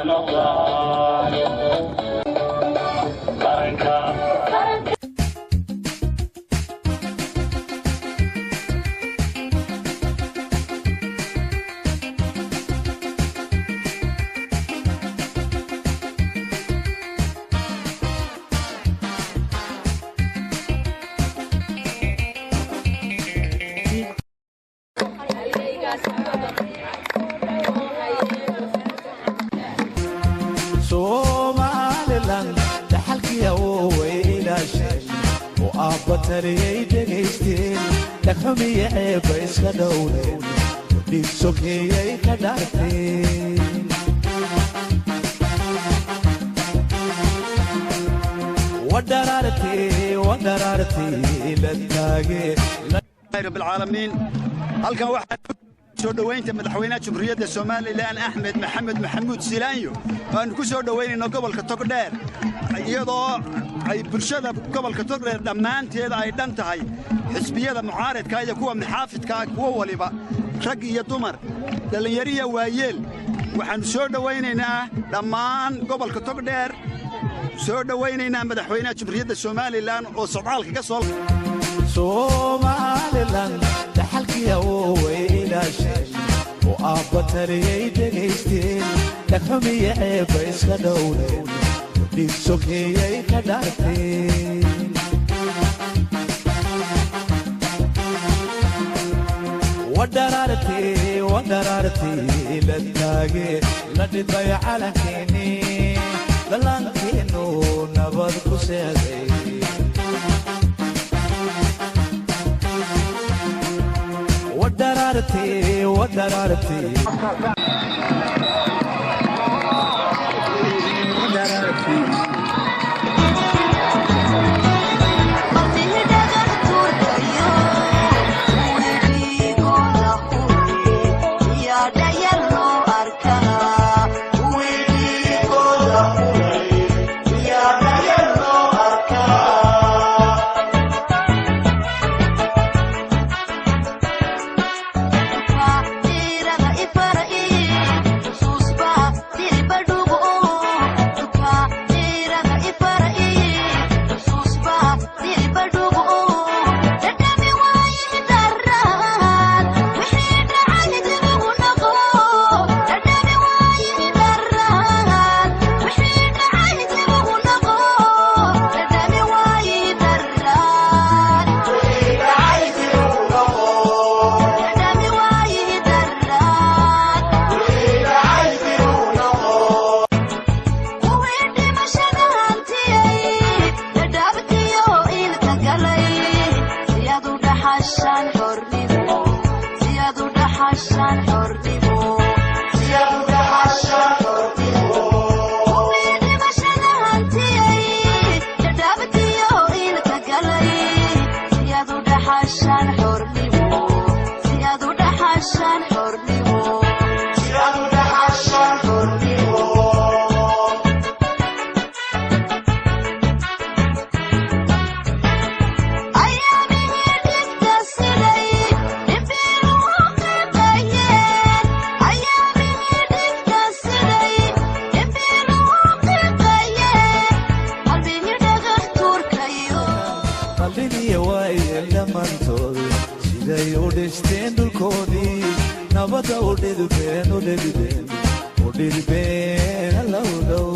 Noqdaan qaranka. Somaliland dhaxalkii awoway ilaasheen oo aabba taliyay dhegaysteen, dhagxumiyo ceebba iska dhowreen, dhiig sokeeyay ka dhaarteen. Wadharaartii wadharaartii la taage. رب العالمين. Halkan waxaa soo dhowaynta madaxweynaha Jamhuuriyadda Somaliland, Axmed Maxamed Maxamuud Silaanyo, waannu ku soo dhowaynayno gobolka Togdheer, iyadoo ay bulshada gobolka Togdheer dhammaanteeda ay dhan tahay, xisbiyada mucaaridka iyo kuwa muxaafidkaa, kuwo waliba, rag iyo dumar, dhallinyariya waayeel. Waxaannu soo dhowaynaynaa dhammaan gobolka Togdheer, soo dhowaynaynaa madaxweynaha Jamhuuriyadda Somaliland oo socdaalka ka soo Somaliland dhaxalkii awoway ilaasheen oo aabba taliyay dhegaysteen, dhagxumiyo ceebba iska dhowreen, dhiig sokeeyay ka dhaarteen. Wadharaartii wadharaartii la taage, la dhibay calankeenii, dhallaankeennu nabad ku seeday. Wadharaartii wadharaartii wadharaartii. Qaliniya waayeel dhammaantood siday u dhisteen dhulkoodii, nabadda u dhidbeen, u dhidbeen, u dhidbeen allowdhow.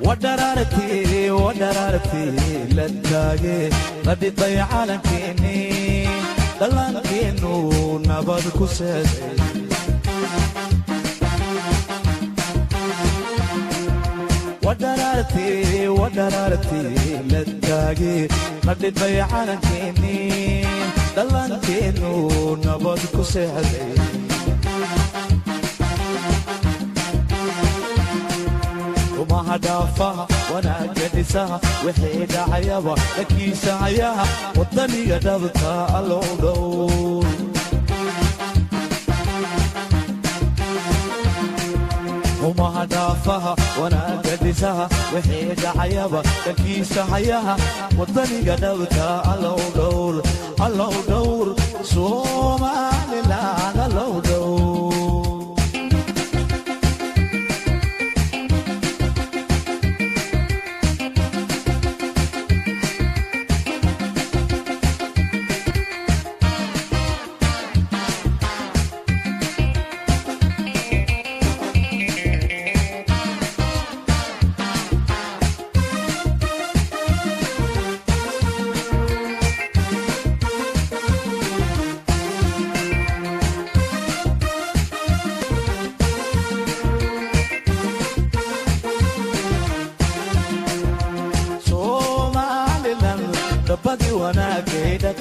Wadharaartii wadharaartii la taage, la dhidbay calankeenii, dhallaankeennu nabad ku seeday. Wadharaartii wadharaartii la taage, la dhidbay calankeenii, dhallaankeennu nabad ku seexday. Umaha dhaafaha wanaagga dhisaha, wixii dhacayaba dhakiisa hayaha, waddaniga dhabta allow dhow. Umaha dhaafaha wanaagga dhisaha, wixii dhacayaba dhankiisa hayaha, waddaniga dhabta allow dhowr, allow dhowr Somaliland.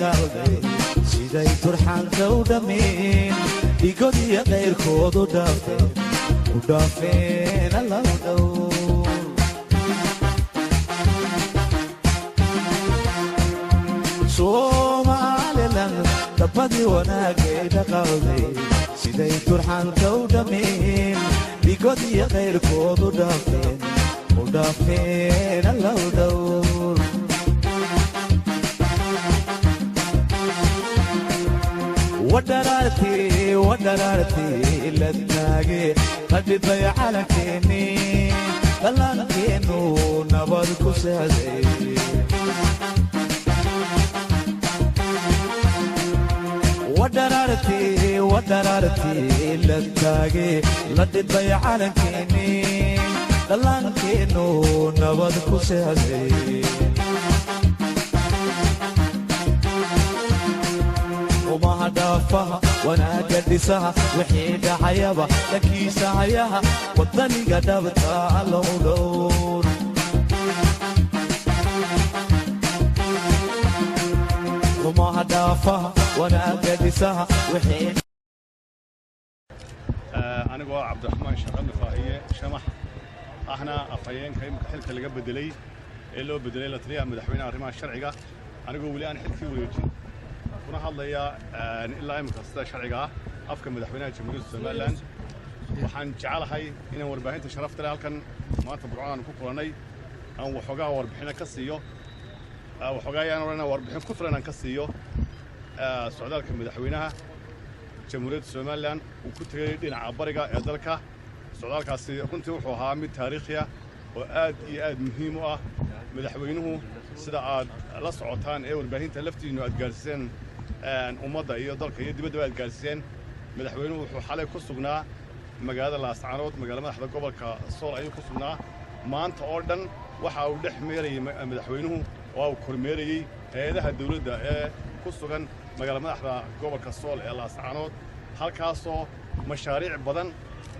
dhaqaalday siday turxaanka u dhameen dhigodiyo qayrkoodu dhaafeen u dhaafeen Allow dhow. Somalilan dabadii wanaagay dhaqaalday siday turxaanka u dhameen dhigodiyo qayrkoodu dhaafeen u dhaafeen Allow dhow. Wadharaartii wadharaartii la taage qadhibay calankeennii dhallaankeennu nabad ku seexday. Wadharaartii wadharaartii la taage la dhibay calankeennii dhallaankeennu nabad ku seexday. Umaha dhaafaha wanaagga dhisaha wixii dhacayaba dhankiisa hayaha waddaniga dhabta Allow dhowr. Umaha dhaafaha wanaagga dhisaha wixii Anigoo Cabdiraxmaan Shaqami Faahiye Shamax ahna afhayeenka imika xilka laga bedelay ee loo bedelay la taliyaha madaxweynaha arrimaha sharciga, anigoo weli aan xilkii wareejin kuna hadlaya ilaa imika sida sharciga ah afka madaxweynaha Jamhuuriyadda Somaliland, waxaan jecelahay inaan warbaahinta sharafta leh halkan maanta Burco aan ku kulannay aan waxoogaa warbixino ka siiyo, waxoogaa ayaan odhanaa warbixin ku filan aan ka siiyo socdaalka madaxweynaha Jamhuuriyadda Somaliland uu ku tegey dhinaca bariga ee dalka. Socdaalkaasi runtii wuxuu ahaa mid taariikhi ah oo aad iyo aad muhiim u ah. Madaxweynuhu, sida aad la socotaan ee warbaahinta laftiinnu aad gaarsiiseen ummadda iyo dalka iyo dibaddaba aad gaarsiiseen, madaxweynuhu wuxuu xalay ku sugnaa magaalada Laascaanood, magaala madaxda gobolka Sool ayuu ku sugnaa. Maanta oo dhan waxa uu dhex meerayey madaxweynuhu oo uu kormeerayey hay-adaha dawladda ee ku sugan magaala madaxda gobolka Sool ee Laascaanood, halkaasoo mashaariic badan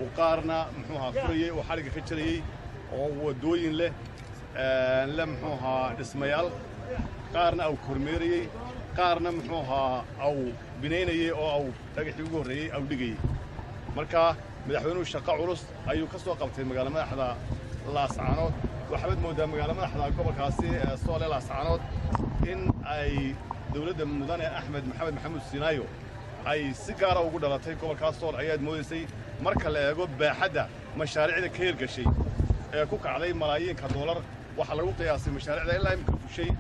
uu qaarna muxuu ahaa furayey oo xadhigga ka jarayey oo waddooyin leh le muxuu ahaa dhismayaal, qaarna uu kormeerayey, qaarna muxuu ahaa au binaynayey oo au dhagaxii ugu horreeyey au dhigayey. Marka madaxweynuhu shaqo culus ayuu ka soo qabtay magaala madaxda Laascaanood. Waxaad mooddaa magaala madaxda gobolkaasi ee Sool ee Laascaanood in ay dowladda mudane Axmed Maxamed Maxamuud Siinaayo ay si gaara ugu dhalatay gobolkaas Sool ayaad moodaysay marka la eego baaxadda mashaariicda ka hirgashay ee ku kacday malaayiinka doolar. Waxaa lagu qiyaasay mashaariicda ilaa imika fushay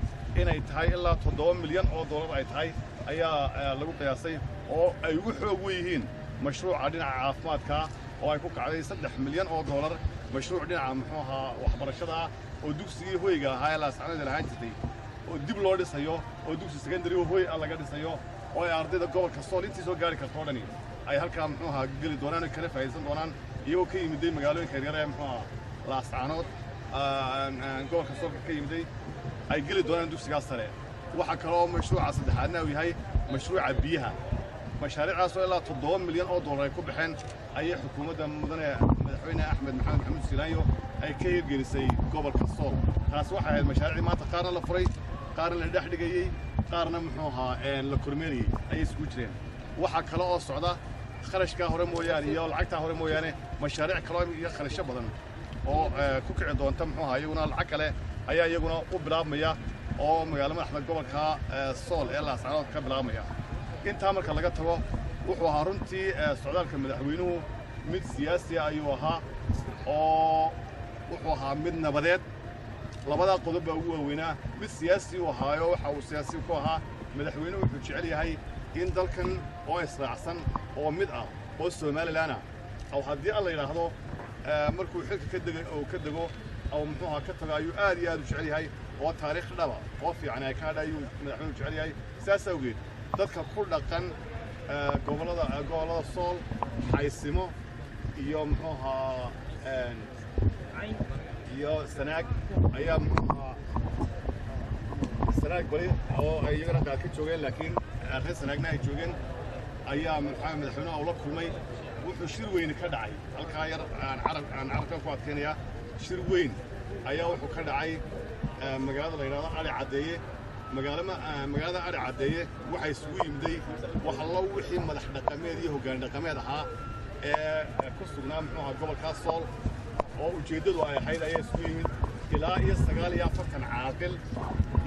inay tahay ilaa 7 milyan oo doolar ay tahay ayaa lagu qiyaasay, oo ay ugu xoog u yihiin mashruuca dhinaca caafimaadka oo ay ku kacday 3 milyan oo doolar, mashruuc dhinaca muxuu ahaa waxbarashada ah oo dugsigii hoyga ahaa ee Laascanood lahaan jirtay oo dib loo dhisayo oo dugsi secondary oo hoy ah laga dhisayo oo ay ardayda gobolka Sool intii soo gaari karto oo dhani ay halkaa muxuu ahaa geli doonaan oo kala faa'iidaysan doonaan, iyagoo ka yimiday magaalooyinka yaryar ee muxuu ahaa Laascaanood gobolka Soolka ka yimiday ay geli doonaan dugsigaas sare. Waxaa kaloo mashruuca saddexaadna uu yahay mashruuca biyaha. Mashaariicaasoo ilaa 7 milyan oo doolar ay ku baxeen ayay xukuumadda mudane madaxweyne Axmed Maxamed Maxamuud Silaanyo ay ka hirgelisay gobolka Sool. Taas waxay ahayd mashaariicdii maanta qaarna la furay, qaarna la dhex dhigayey, qaarna muxuu ahaa la kormeerayey ayay isugu jireen. Waxaa kale oo socda kharashkaa hore mooyaane iyo lacagtaa hore mooyaane mashaariic kaloo iyo kharashyo badan oo ku kici doonta muxuu ahaa iyaguna lacag kale ayaa iyaguna u bilaabmaya oo magaalo madaxda gobolka Sool ee Laascaanood ka bilaabmaya. Intaa marka laga tago, wuxuu ahaa runtii socdaalka madaxweynuhu mid siyaasi ayuu ahaa oo wuxuu ahaa mid nabadeed. Labadaa qodob baa ugu waaweynaa. Mid siyaasi uu ahaayo, waxa uu siyaasi ku ahaa madaxweynuhu wuxuu jecel yahay in dalkan oo israacsan oo mid ah oo Somaliland ah aw haddii Alla yidhaahdo markuu xilka ka degay oo ka dego aw muxuu ahaa ka tago ayuu aad iyo aad u jecel yahay, oo taariikh dhaba oo fiican ay ka hadha ayuu madaxweynuhu jecel yahay. Saas awgeed dadka ku dhaqan gobollada Sool, Xaysimo iyo muxuu ahaa iyo Sanaag ayaa muxuu ahaa Sanaag bari oo ay iyagana qaar ka joogeen, laakiin reer Sanaagna ay joogeen ayaa muxuu madaxweynaha ula kulmay. Wuxuu shir weyni ka dhacay halkaa yar aan carab aan carabkan ku adkaynayaa. Shir weyn ayaa wuxuu ka dhacay magaalada la yidhahdo Ali Caddeeye. Magaalada Ari Caddeeye waxaa isugu yimiday wax allo wixii madax dhaqameed iyo hoggaan dhaqameed ahaa ee ku sugnaa, muxuu ahaa, gobolkaas Sool, oo ujeeddadu ay ahayd ayaa isugu yimid. Ilaa iyo 49 caaqil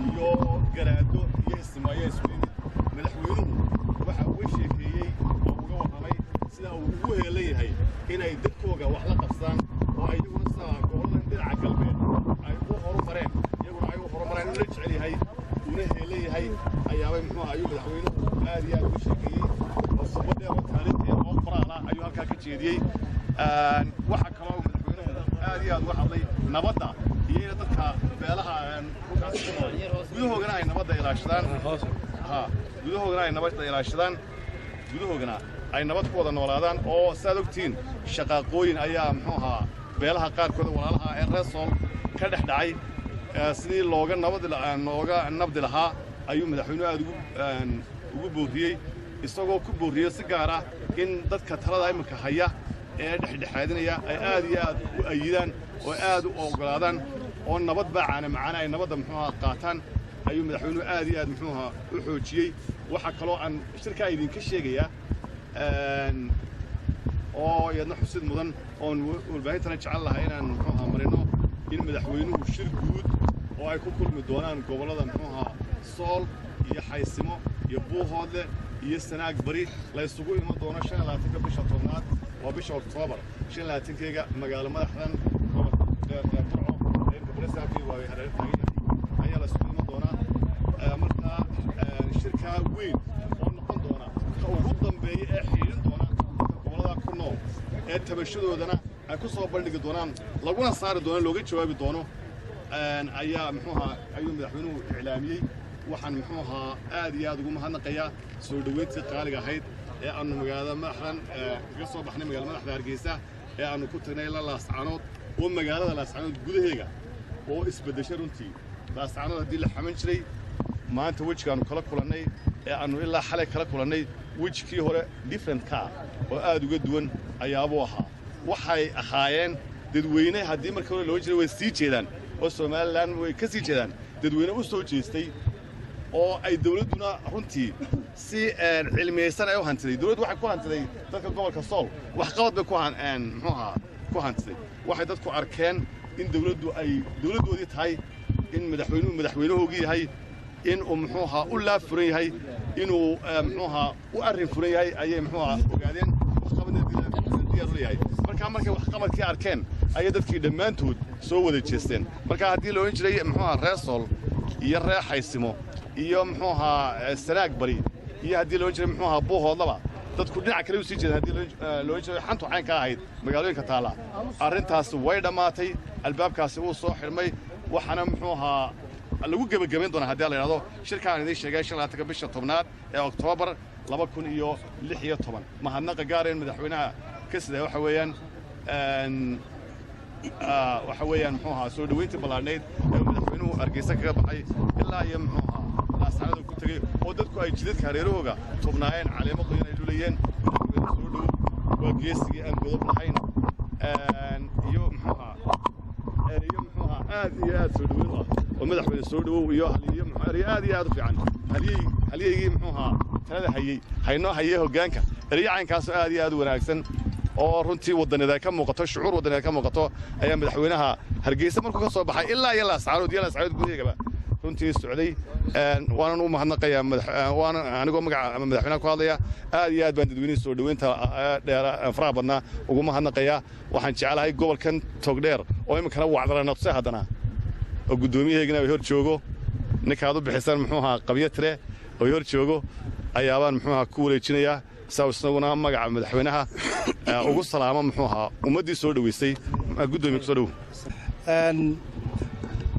iyo garaado iyo isimo ayaa isugu yimid. Madaxweynuhu waxa uga sheekeeyey oo uga warramay sida uu ugu heelan yahay inay dadkooga wax la qabsadaan, oo ay iyaguna sida gobolladan dhinaca galbeed ay u horumareen iyaguna ay u horumareen, una jecel yahay una heelan yahay ayaabay, muxuu ahaa, ayuu madaxweynuhu aad iyo aad uga sheekeeyey, oo khudbad dheer oo taariikhi oo qoraal ah ayuu halkaa ka jeediyey. Waxaa kaloo madaxweynuhu aad iyo aad uga hadlay nabadda iyo in dadka beelaha dhulkaas ku nool gudahoogana ay nabadda ilaashadaan, ha, gudahoogana ay nabadda ilaashadaan, gudahoogana ay nabad ku wada noolaadaan. Oo saad ogtihiin, shaqaaqooyin ayaa, muxuu ahaa, beelaha qaarkood walaalaha ee reer Sool ka dhex dhacay. Sidii looga nabad looga nabdi lahaa ayuu madaxweynuhu aad ugu boorriyey, isagoo ku boorriyey si gaar ah in dadka talada iminka haya ee dhexdhexaadinaya ay aad iyo aad u ayidaan oo aad u oggolaadaan, oo nabad baa caana macaana ay nabadda, muxuu ahaa, qaataan ayuu madaxweynuhu aad iyo aad, muxuu ahaa, u xoojiyey. Waxaa kaloo aan shirkaa idinka sheegayaa oo iyadna xusid mudan oon warbaahintana jecel lahay inaan, muxuu ahaa, marino in madaxweynuhu shir guud oo ay ku kulmi doonaan gobollada, muxuu ahaa, Sool iyo Xaysimo iyo Buuhoodle iyo Sanaag Bari la isugu iman doono 25-ka bisha 10aad, waa bisha Oktoobar 25-keega, magaalo madaxdan gobolka Togdheer ee Burco. Reerka Baresaabkii waa hareer taagan yahay ayaa la isugu iman doonaa. Markaa shirkaa weyn oo noqon doona ka ugu dambeeya ee xidhiidhin doona dadka gobollada ku nool ee tabashadoodana ay ku soo bandhigi doonaan, laguna saari doono, looga jawaabi doono ayaa, muxuu ahaa, ayuu madaxweynuhu iclaamiyey. Waxaan, muxuu ahaa, aad iyo aad ugu mahadnaqayaa soo dhoweyntii qaaliga ahayd ee aanu magaalada madaxdan kaga soo baxnay, magaalada madaxda Hargeysa, ee aanu ku tagnay la Laascanood, oo magaalada Laascanood gudaheega oo isbeddeshay runtii. Laascanood haddii la xaman jiray, maanta wejigaannu kala kulannay ee aannu ilaa xalay kala kulannay wejikii hore different ka ah oo aad uga duwan ayaabuu ahaa. Waxay ahaayeen dadweyne haddii markii hore loo jiray way sii jeedaan oo Somaliland way ka sii jeedaan, dadweyne u soo jeestay oo ay dawladduna runtii si cilmiyeysan ay u hantiday. Dawladdu waxay ku hantiday dadka gobolka Sool waxqabad bay ku muxuu ahaa ku hantiday. Waxay dadku arkeen in dawladdu ay dawladdoodii tahay, in madaxweynuhu madaxweynahoogii yahay, in uu, muxuu ahaa, u laab furan yahay, inuu, muxuu ahaa, u arrin furan yahay ayay, muxuu ahaa, ogaadeen, waxqabadna diyaar u leeyahay. Markaa markay waxqabadkii arkeen ayay dadkii dhammaantood soo wada jeesteen. Marka haddii la odhan jiray, muxuu ahaa, reer Sool iyo reer Xaysimo iyo, muxuu ahaa, Sanaag Bari iyo haddii la odhan jiray, muxuu ahaa, Buuhoodlaba, dadku dhinaca kale u sii jeedeen, haddii la odhan jiray xantu caynka ahayd magaalooyinka taalla, arrintaasi way dhammaatay, albaabkaasi wuu soo xidhmay. Waxaana, muxuu ahaa, lagu gebagabayn doonaa haddii la yidhahdo shirkaan idiin sheegay 25-ka bisha 10aad ee Oktoobar 2016. Mahadnaqa gaareen madaxweynaha ka sida waxa weeyaan, muxuu ahaa, soo dhoweyntii ballaadhnayd ee madaxweynuhu Hargeysa kaga baxay ilaa iyo, muxuu ahaa, Laascanada ku tegey, oo dadku ay jidadka hareerahooga tubnaayeen, caleemo qoyan ay lulayeen. Madaxweyne soo dhowow, waa geesigii aan godob lahayn iyo, muxuu ahaa, ereyo, muxuu ahaa, aad iyo aad soo dhoweyn u ah oo madaxweyne soo dhowow iyo haliyo, muxuu, ereyo aad iyo aad u fiican, haliyey, halyeygii, muxuu ahaa, talada hayey, haynoo hayey hoggaanka, ereyo caynkaasoo aad iyo aad u wanaagsan oo runtii wadaniyaed ay ka muuqato, shucuur wadaniyaed ka muuqato ayaa madaxweynaha Hargeysa markuu ka soo baxay ilaa iyo Laascaanood iyo Laascaanood gudaheegaba runtii socday. Waanan u mahadnaqayaa, waana anigoo magaca madaxweynaha ku hadlaya, aad iyo aad baan dadweynihii soo dhoweynta dheera faraha badnaa ugu mahadnaqayaa. Waxaan jeclahay gobolkan Togdheer oo iminkana wacdala nabse haddana oo guddoomiyaheygana ay hor joogo, ninkaad u bixisaan, muxuu ahaa, Qabyo Tire oo hor joogo, ayaabaan, muxuu ahaa, ku wareejinayaa saa isaguna magaca madaxweynaha ugu salaamo, muxuu ahaa, ummaddii soo dhoweysay. Guddoomiye, kusoo dhow.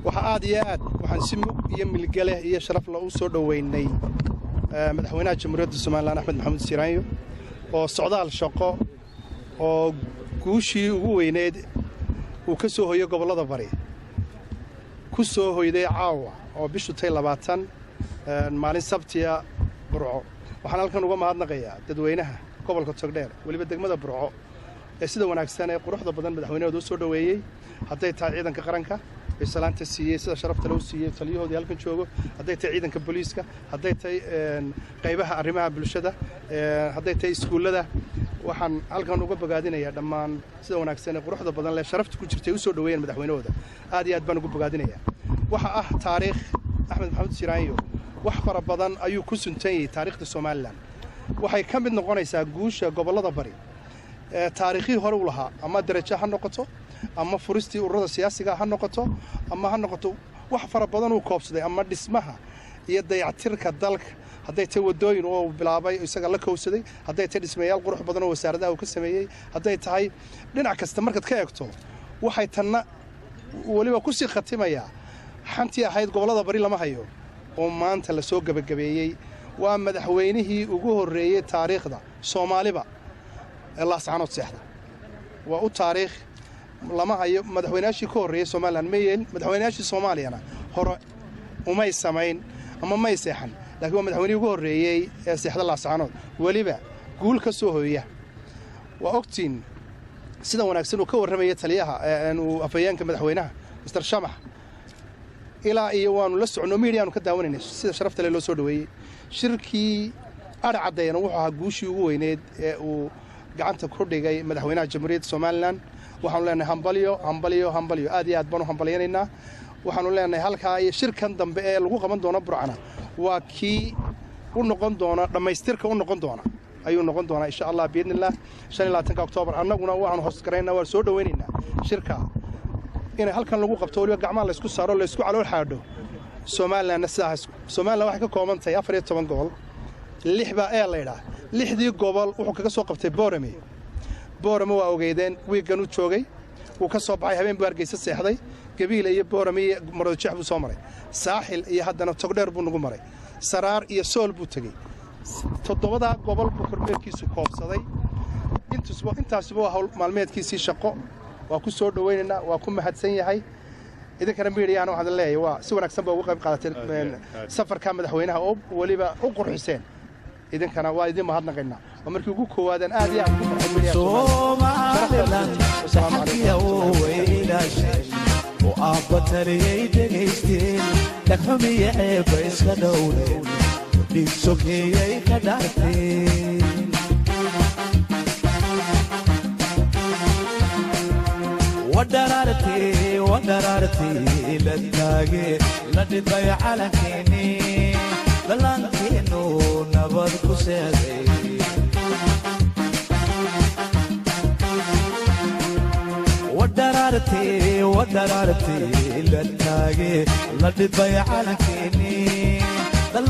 Waxaa aad iyo aad waxaan si mug iyo milgaleh iyo sharafla u soo dhoweynay madaxweynaha Jamhuuriyadda Somaliland Axmed Maxamuud Siiraanyo oo socdaal shaqo oo guushii ugu weyneyd uu ka soo hoyey gobollada bari ku soo hoyday caawa oo bishu tay 20, maalin Sabtiya, Burco. Waxaan halkan uga mahadnaqayaa dadweynaha gobolka Togdheer, weliba degmada Burco, ee sida wanaagsan ee quruxda badan madaxweynahooda u soo dhoweeyey, hadday tahay ciidanka qaranka, Ee salaanta siiyey, sida sharafta loo siiyey taliyahoodii halkan joogo, hadday tahay ciidanka booliiska, hadday tahay qaybaha arrimaha bulshada, hadday tahay iskuullada, waxaan halkan uga bogaadinayaa dhammaan sida wanaagsan ee quruxda badan leh, sharafta ku jirtay u soo dhoweeyeen madaxweynahooda. Aad iyo aad baan ugu bogaadinayaa. Waxa ah taariikh Axmed Maxamed Siiraanyo, wax fara badan ayuu ku suntan yahay taariikhda Somaliland. Waxay ka mid noqonaysaa guusha gobollada bari ee taariikhihii hore u lahaa, ama darajo ha noqoto, ama furistii ururada siyaasiga ha noqoto, ama ha noqoto wax fara badan uu koobsaday, ama dhismaha iyo dayactirka dalka, hadday tahay waddooyin oo uu bilaabay isaga la kowsaday, hadday tahay dhismayaal qurux badan oo wasaaradaha uu ka sameeyey, hadday tahay dhinac kasta markaad ka eegto. Waxay tanna weliba ku sii khatimayaa xantii ahayd gobollada bari lama hayo oo maanta la soo gebagabeeyey. Waa madaxweynihii ugu horreeyey taariikhda Soomaaliba ee Laascaanood seexda. Waa u taariikh, lama hayo. Madaxweynayaashii ka horreeyey Somaliland ma yeelin, madaxweynayaashii Soomaaliyana hore umay samayn ama may seexan, laakiin waa madaxweynihii ugu horreeyey ee seexda Laascaanood, weliba guul ka soo hooya. Waa ogtiin sida wanaagsan uu ka warramaya taliyaha, uu afhayeenka madaxweynaha, Mister Shamax, ilaa iyo waanu la socno, miidiyaanu ka daawanaynay sida sharafta leh loo soo dhoweeyey. Shirkii adha caddeeyana wuxuu ahaa guushii ugu weyneyd ee uu gacanta ku dhigay madaxweynaha Jamhuuriyadda Somaliland. Waxaanu leenahay hambalyo, hambalyo, hambalyo. Aad iyo aad baan u hambalyanaynaa. Waxaanu leenahay halkaa iyo shirkan dambe ee lagu qaban doono Burcana waa kii u noqon doona dhammaystirka u noqon doona ayuu noqon doonaa, insha Allah, biidni illah, 25-ka Oktoobar. Annaguna waxaanu hoosgaraynaa, waan soo dhowaynaynaa shirka inay halkan lagu qabto, weliba gacmaha laysku saaro, laysku calool xaadho. Somalilandna sidaas, Somaliland waxay ka kooban tahay 14 gobol, lix baa ee laydhaa. Lixdii gobol wuxuu kaga soo qabtay Boorame. Boorame waa ogeydeen, wiiggan u joogay, wuu ka soo baxay, habeen buu Hargeysa seexday. Gabiila iyo Boorame iyo Maroodjeex buu soo maray, Saaxil iyo haddana Togdheer buu nagu maray, Saraar iyo Sool buu tegey. Toddobadaa gobol buu kormeerkiisu koobsaday. Intaasuba waa hawl maalmeedkiisii shaqo. Waa ku soo dhowaynaynaa, waa ku mahadsan yahay. Idinkana miidiyahana waxaan leeyahay waa si wanaagsan ba uga qayb qaadateen safarka madaxweynaha oo weliba u qurxiseen. Idinkana waa idin mahadnaqaynaa. Waa markii ugu koowaadaan aad iyo aad ugu farxay miidiyaha. Somaliland dhaxalkiya way ilaasheen oo aabba taliyay dhegaysteen, dhagxumiya ceebba iska dhowreen, dhiig sokeeyay ka dhaarteen. Wadharaartii, wadharaartii la taage, la dhibay calankeennii, dhallaankeenu nabad ku seeday. Wadharaartii, wadharaartii la taage, la dhibay calankeennii.